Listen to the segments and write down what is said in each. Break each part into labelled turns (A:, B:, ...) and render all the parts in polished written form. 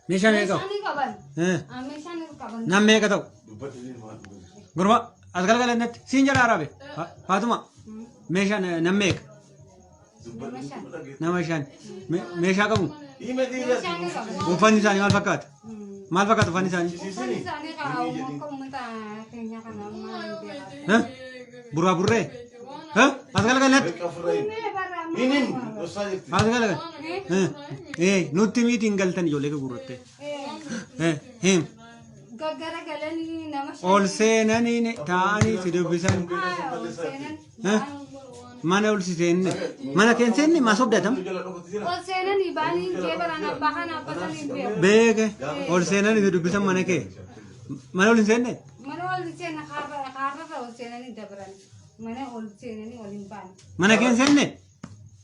A: Meeshaa meeqa qabu?
B: Meeshaa ni qaban.
A: Eh,
B: Meeshaa ni qaban.
A: Nam meeqa ta'u? Gurba as galgala natti siin jedha arabe. Faatuma meeshaa nam meeqa?
B: Nama shan.
A: Nama shan. Meeshaa qabu?
B: Meeshaa ni qaban.
A: Uffanni isaanii maal fakkaata? Maal fakkaata uffanni isaanii?
B: Uffanni isaanii qabu akka uummata keenya kana maal beekaa.
A: Eh? Buraa burree? Eh? As galgala natti. As galgala. Eh, eh, nutti miitiin galtan ijoollee gurgurattee. Eh, him.
B: Gaggaragalanii nama shan.
A: Ol seenanii taa'anii si dubbisan.
B: Ol seenan.
A: Eh? Mana ol si seenne. Mana keen seenne maa sobdatam?
B: Ol seenanii baanii jee baraan abbaa kana abbaa sanii hin beeku.
A: Beeke. Ol seenanii si dubbisan mana kee. Mana ol hin seenne?
B: Mana ol seena kaarrarra ol seenanii dabran. Mana ol seenanii ol hin baane.
A: Mana keen seenne?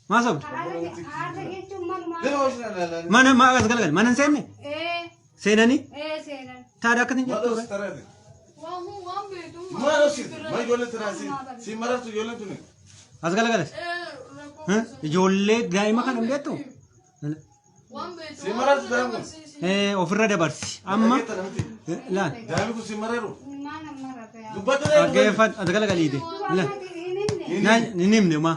A: Maa sobda?
B: Kaarra jechuun manumaa.
A: Mana maa as galagal mana hin seenne?
B: Ee
A: Seenanii?
B: ee seenan.
A: Taadha akkasin jettu ture. As galagalas. Ijoollee daa'ima kana hin beektu? Ofirra dabarsi. Amma laal.
B: Maal amma rafee?
A: Dhaggeeffadhu as galagaliite. Laal. Hin himne ma.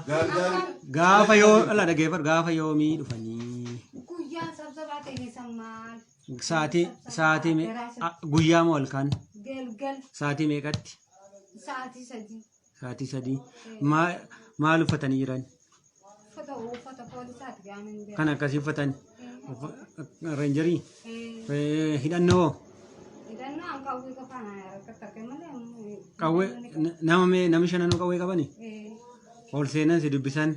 A: Gaafa yoo ala dhaggeeffadhu gaafa yoomii dhufanii.
B: Guyyaan sabsabaa ta'e san maal?
A: Sa'aatii sa'aatii guyyaa moo halkan?
B: Galgal
A: Sa'aatii meeqatti?
B: sa'aatii 3.
A: Sa'aatii 3. Maal uffatanii jiran?
B: Uffata uffata poolisaati gaamin beeku.
A: Kan akkasii uffatan. Reenjarii? Hidhannoo hoo?
B: Hidhannoo an qawwee qofaan harkatti arge malee.
A: Qawwee nama mee namni shananuu qawwee qabani? Ol seenan si dubbisan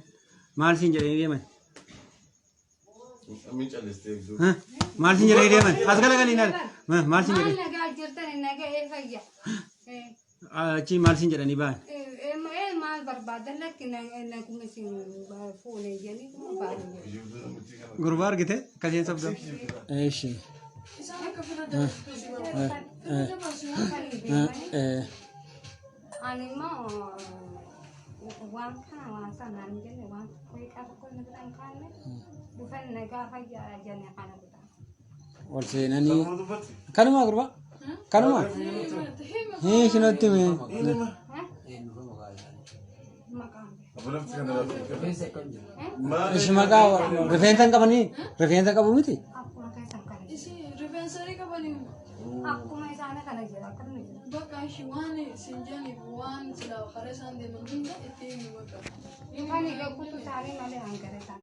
A: maal siin jedhanii deeman? Maal siin jedhanii deeman? As galagalii ilaali. Maal siin
B: Maal
A: jedhanii?
B: nagaa jirtan nagaa ee fayya.
A: Achii maal siin jedhanii ba'an?
B: Ee maal barbaadan lakki naguma isin fuune jedhanii ba'an.
A: Gurbaa argite akkasiin sobda. Eeshi.
B: Ani immoo waan kana waan sana hin jenne waan tokko hiikaa tokko inni bira hin kaanne dhufan nagaa fayyaa jenne kana godha.
A: Ol seenanii. Kanumaa gurbaa? Kanumaa? Hii isinatti mee?
B: Maqaan
A: Ishi maqaa rifeensa hin qabanii? Rifeensa qabu miti?
B: akkuma keessan kana jira.
C: Isin rifeensa ni qabanii
B: Akkuma isaanii kana jira akkasuma jira.
C: bakka ishi waan isin jedhaniif waan silaa karaa isaan deeman hunda itti himi bakka.
B: Kan egaa kutu isaanii malee hangara isaanii.